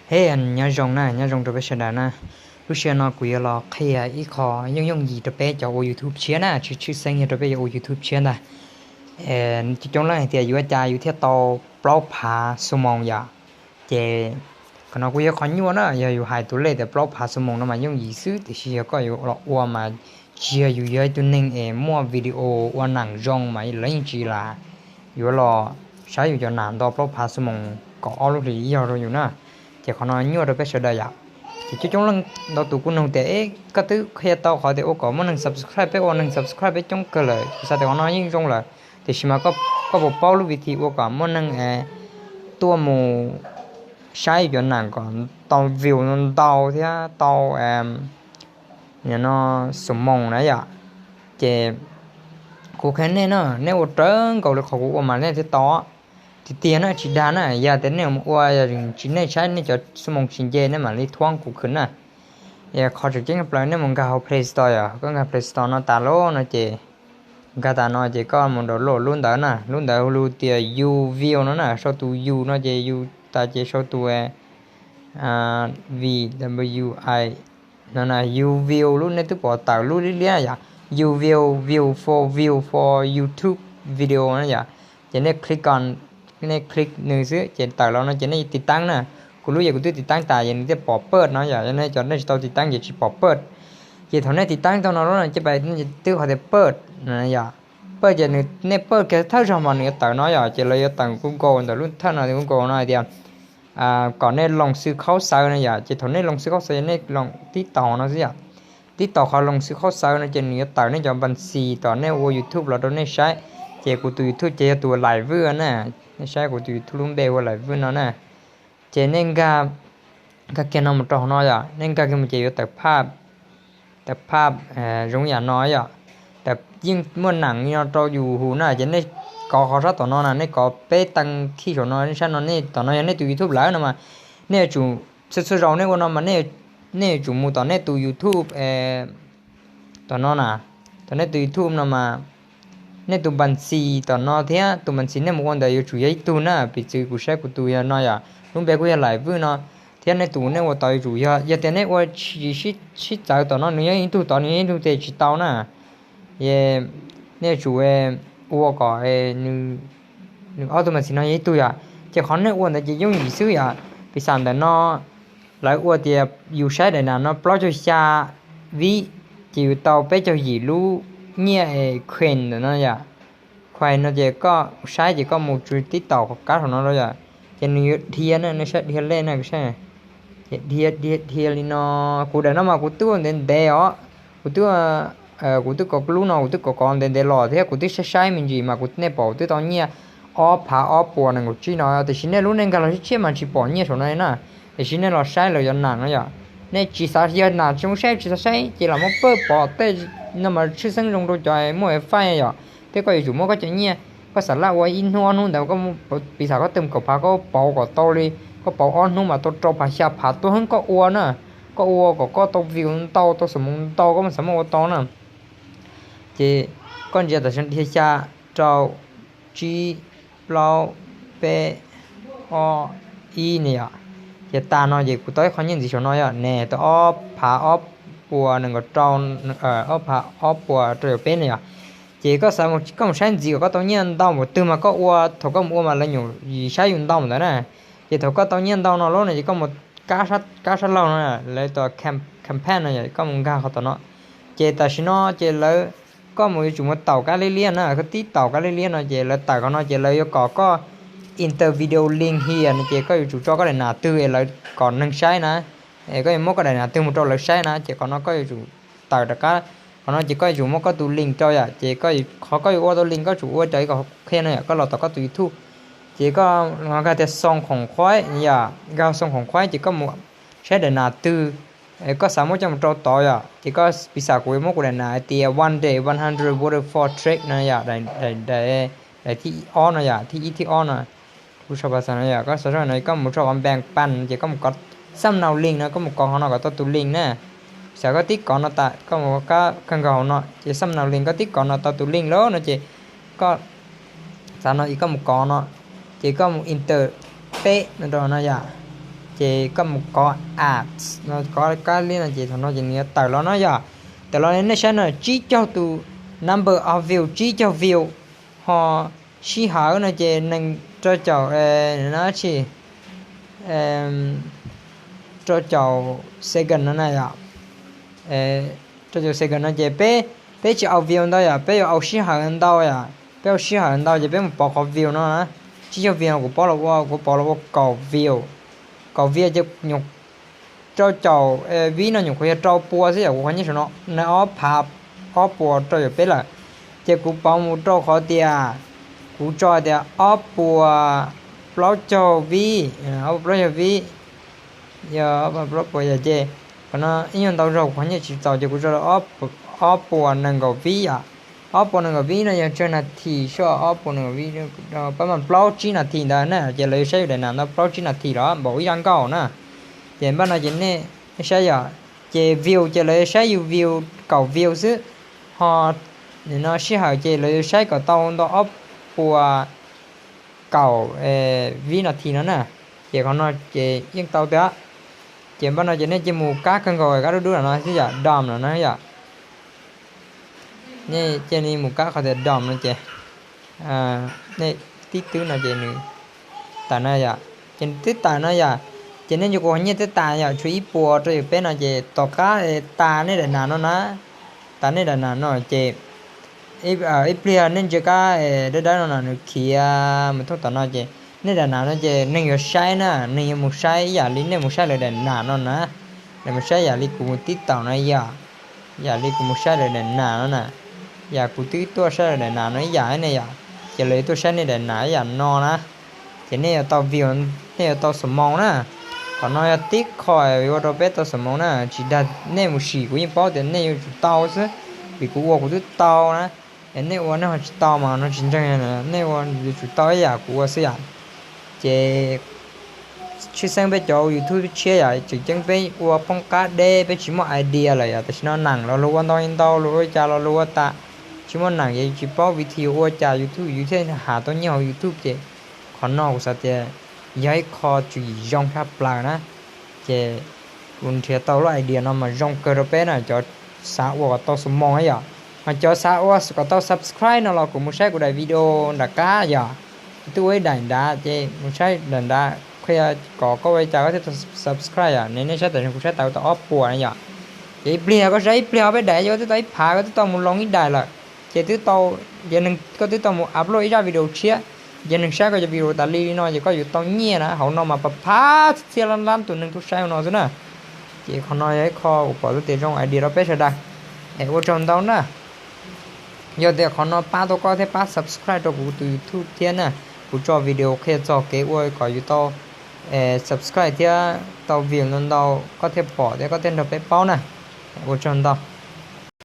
Hej, nyob zoo na, nyob zoo rau peb sawv daws na. Lub sij hawm no kuv yuav los qhia ib qho yooj yooj yim rau peb cov ua YouTube tshiab na, tshwj tshwj xeeb yog rau peb cov ua YouTube tshiab ntag. Coob coob leej hais tias yuav ua cas yus thiaj tau plaub phav xuab moos yom. Ces qhov no kuj yog qhov nyuaj na, yog yus hais tus lej tias plaub phav xuab moos no mas yooj yim xwb, tiam sis yog koj yuav los ua mas tsis yog yus yog ib tug neeg es muaj video ua nam zoo mas lawv yeej tsis lam yuav los saib yus cov nam nto plaub phav xuab moos kaum ob lub hlis ib yog rau yus na. Ces qhov no nyuaj rau peb sawv daws yom. Ces coob coob leej ntau tus kuj nug tias, e, koj twb qhia tau qhov tias ua kom muaj neeg subscribe, peb ua neeg subscribe peb coob kawg lawm, kuv xav tias qhov no yeej zoo lawm, tiam sis mas koj puas paub lub vim thim ua kom muaj neeg tuaj mus saib yus cov nam kom tau view ntau thiab tau no xuab moos na yom. Ces kuv qhia nej na, nej ua raws nkaus li qhov kuv ua mas nej thiaj tau. Tiag tiag na, tsis dag na, yog tias nej mus ua yog tsis nej saib nej cov xuab moos tsis nce nej mam li thuam kuv khwv na. Qhov tseem ceeb tshaj plaws nej mus nkag hauv Play Store yom, koj nkag Play Store no tas lawm no ces nkag tas no ces koj mus download lub ntawd na, lub ntawd hu lus tias YouView no na, sau tus You no ces You tas ces sau tus V W I no na, YouView lub, nej twb pom tawm lub liab liab yom, YouView, view for, view for YouTube video na yom. Ces nej click on, nej click nws xwb ces tawm los no ces nej tiv taab na. Kuv lub ces kuv twb tiv taab tas ces nws thiaj pom pawj no yom, yog nej cov nej tsis tau tiv taab ces tsis pom pawj. Ces thaum nej tiv taab tau no lawm no ces pais twb qhov tias pawj no yom, pawj ces nws, nej pawj kiag thawj zaug mas nws yuav tawm no yom, ces lawv yuav tawm Google ntawm lub thawj no, Google no hais tias kom nej loos xwb khaub xawv no yom. Ces thaum nej loos xwb khaub xawv ces nej loos tib taus no xwb yom. Tib taus qhov loos xwb khaub xawv no ces nws yuav tawm nej cov npas xis tom nej ua YouTube los rau nej saib. Ces kuv tus YouTube ces yog tus Lais Vwj na, nej saib kuv tus YouTube lub npe hu Lais Vwj no na. Ces nej nkag, nkag kiag no mus rau hauv no yom, nej nkag kiag mus ces yuav tawm phaj, tawm phaj zoo yam no yom. Tawm yeej muaj nam li no rau yus hu na, ces nej kov qhov sab tom no na, nej kov peb tee khij saum no, nej saib no, nej tom no yog nej tus YouTube lawm no mas nej yuav tsum, txhua txhua zaus nej ua no mas nej yuav tsum mus tom nej tus YouTube tom no na, tom nej tus YouTube no mas nej tus npas xis tom no thiab tus npas xis nej mus ua ntawd yuav tsum yog ib tug na. Piv txwv kuv saib kuv tus yog no yom, lub npe kuj yog Lais Vwj no, thiab nej tus nej ua tod yuav tsum yog, yog tias nej ua tsis sib txawv tom no nws yog ib tug tod nws yog ib tug ces tsis tau na. Nej yuav tsum ua kom nws ob tug npas xis no yog ib tug yom. Ces qhov nej ua ntawd ces yooj yim xwb yom. Piv xam ntawm no lawv ua tias yus saib daim nam no plaub caug xya vib ces yus tau peb caug yim lub nyiaj es coin ntawm no yom. Coin no ces koj saib ces koj mus tib taus qhov kab saum no rau yom, ces nws yuav dhia na, nej saib dhia lej na, ces dhia dhia dhia li no. Kuv daim no mas kuv twb ua ntev ntev os, kuv twb, kuv twb kov lub no kuv twb kov kov ntev ntev los thiab kuv twb saib saib me ntsis mas kuv, nej pom kuv twb tau nyiaj ob phav ob puas nees nkaum tsib no, tiam sis nej lub nej nkag los tshiab tshiab mas tsis pom nyiaj saum no li na. Tiam sis nej los saib lawv cov nam no yom, nej tsis xav yog nam tsis zoo saib tsis xav saib ces los muab pawj pom tej no mas tshwj xeeb zoo rau cov muaj faij yom. Thiab koj yuav tsum muab koj cov nyiaj, koj xam laj ua ib hnub ob hnub ntawd, piv xam koj twb kaum phav koj pauv kom tau li, koj pauv ob hnub mas tau rau phav xya phav tuaj heev koj ua na. Koj ua kom koj tau view ntau tau xuab moos ntau koj mas xav muaj ua tau na. Ces koj ntsia tam sim no dhia xya, rau, tsib, plaub, peb, ob, ib ne yom. Ces tas no ces kuv tau ib qho nyiaj ntxiv saum no yom, ne tau ob phav ob puas nees nkaum rau, ob phav ob puas rau caum peb ne yom. Ces koj xav, koj mus saib ntxiv kom koj tau nyiaj ntau npaum twg mas koj ua, thaum koj mus ua mas lawv nyuam qhuav saib yus ntau ntawd na. Ces thaum koj tau nyiaj ntau no lawm no ces koj mus kab sab laug no, lawv tus campaign no yom, koj mus nkag qhov tom no. Ces tam sim no ces lawv, koj mus yuav tsum mus taus kab liab liab na, koj tib taus kab liab liab no ces lawv tawm qhov no ces lawv yuav kom koj enter video link here no ces koj yuav tsum tso koj daim nam twg es lawv kom neeg saib na. Es koj yuav muab koj daim nam twg mus rau lawv saib na ces qhov no koj yuav tsum tawm rov qab. Qhov no ces koj yuav tsum muab koj tus link rau yom, ces qhov koj yuav ua tau link koj tsum ua raws li qhov qhia no yom, koj los tom koj tus YouTube. Ces koj nkag tias xoo khoom khuaib yom, nkag xoo khoom khuaib ces koj mus saib daim nam twg koj xav muab coj mus rau tod yom. Ces koj piv xam kuv yuav muab kuv daim nam hais tias one day one hundred waterfall trek no yom, daim thib ob no yom, thib ib thib ob no. Kuv sau pas xas no yom, koj xav no koj mus rau qhov npees pas ces koj mus kov xab nau link no, koj mus kov qhov no kom tau tus link na. Piv xam koj tib kov no tas koj mus kab kag nkaus hauv no ces xab nau link, koj tib kov no tau tus link lawm no ces koj xav no es koj mus kov no, ces koj mus enter peb no rau no yom. Ces koj mus kov ads no, kov kab li no ces thaum no ces nws yuav tawm los no yom. Tawm los nej saib no, tsib caug tus number of view, tsib caug view, ho sij hawm no ces nees rau caum, no tsis, rau caum second no na yom. Rau caum second no ces peb, peb tsis au view ntau yom, peb yuav au sij hawm ntau yom. Peb au sij hawm ntau ces peb mus pov qhov view no na. Tsib caug view no kuv pov los ua, kuv pov los ua kaum view. Kaum view ces nyuam, rau caum vib no nyuam qhuav yog rau pua xwb yom, kuv qhov nyiaj saum no na ob phav ob puas rau caum peb lawm. Ces kuv pov mus rau qhov tias, kuv tso tias ob puas plaub caug vib, ob puas plaub caug vib, yog ob puas plaub puas yom, ces qhov no ib nyuag ntau zog kuv qhov nyiaj tsis txaus ces kuv tso ob puas nees nkaum vib yom. Ob puas nees nkaum vib no yog tsawg nas this soj, ob puas nees nkaum vib, pab mas plaub tsib nas this ntawd na, ces lawv yuav saib yus daim nas ntau plaub tsib nas this los npaum ib zaj nkauj na. Ces npaj no ces nej saib yom, ces view ces lawv yuav saib yus view kaum view xwb, ho no sij hawm ces lawv yuav saib kom tau ntau ob puas kaum vib nas this no na. Ces qhov no ces yeej tau tiag. Ces npaj no ces nej cia mus kab kawg nkaus kab dub dub no xwb yom, done no na yom. Nej cia li mus kab qhov tias done no ces nej tib twb no ces nws tawm na yom, ces nws twb tawm no yom. Ces nej nco kuv qhov nyiaj twb tas yom, tshuav ib puas rau caum peb no ces tom qab tas nej daim nas no na, tas nej daim nas no ces ib pliag nej ntsia kab dawb dawb no no nws khiav mus thooj tom no ces nej daim nas no ces neeg yuav saib na, neeg yuav mus saib ib yam li nej mus saib lawv daim nas no na. Lawv mus saib yam li kuv mus TikTok no yom, yam li kuv mus saib lawv daim nas no na, yam kuv twb tuaj saib lawv daim nas no ib yam ne yom, ces lawv yuav tuaj saib nej daim nas ib yam no na. Ces nej yuav tau view, nej yuav tau xus moo na. Qhov no yog tib qho ua rau peb tau xus moo na, tsis dag nej mus sim kuv yeej paub tias nej yuav tsum tau xwb, vim kuv ua kuv twb tau na. Es nej ua nej ho tsis tau mas no tsis ntseeg, nej ua yuav tsum tau ib yam kuv ua xwb yom. Ces tshwj xeeb peb cov YouTube tshiab yom, tseem ceeb peb ua poob qab deb, peb tsis muaj idea lawm yom, tam sim no neem los luag ua ntau ntau, luag ua cas los luag ua tas, tsis muaj neem ces tsis paub vim yus ua cas YouTube yus thiaj has tau nyiaj hauv YouTube ces qhov no kuv xav tias yog ib qho tswv yim zoo tshaj plaws na. Ces kuv nrhiav tau lub idea no mas zoo kawg rau peb na, cov xav ua kom tau xus moo na yom. Mas cov xav ua kom tau subscribe no los kuv mus saib kuv daim video nram qab yom. Twb ua ib daim nrad ces mus saib daim nrad qhia kom koj ua li cas koj thiaj tau subscribe yom. Nej saib tam sim no kuv saib tas kuv tau ob puas na yom. Ces ib pliag koj saib ib pliag ob peb daim ces koj twb tau ib phav, koj twb tau mus loo ib daim lawm. Ces twb tau, ces koj twb tau mus upload ib zaj video tshiab, ces neeg saib koj cov video tas li li no ces koj yuav tau nyiaj na, hauv no mas pab phav txhiab txhiab lab lab tus neeg tuaj saib hauv no xwb na. Ces qhov no yog ib qho kuv pom tau tias zoo idea rau peb sawv daws. Es ua tsaug ntau na. Yog tias qhov no pab tau koj thiab pab subscribe rau kuv tus YouTube thiab na, kuv tso video qhia txog kev ua kom yus tau subscribe thiab tau view ntau ntau koj thiaj pom thiab koj thiaj nrog peb paub na. Ua tsaug ntau.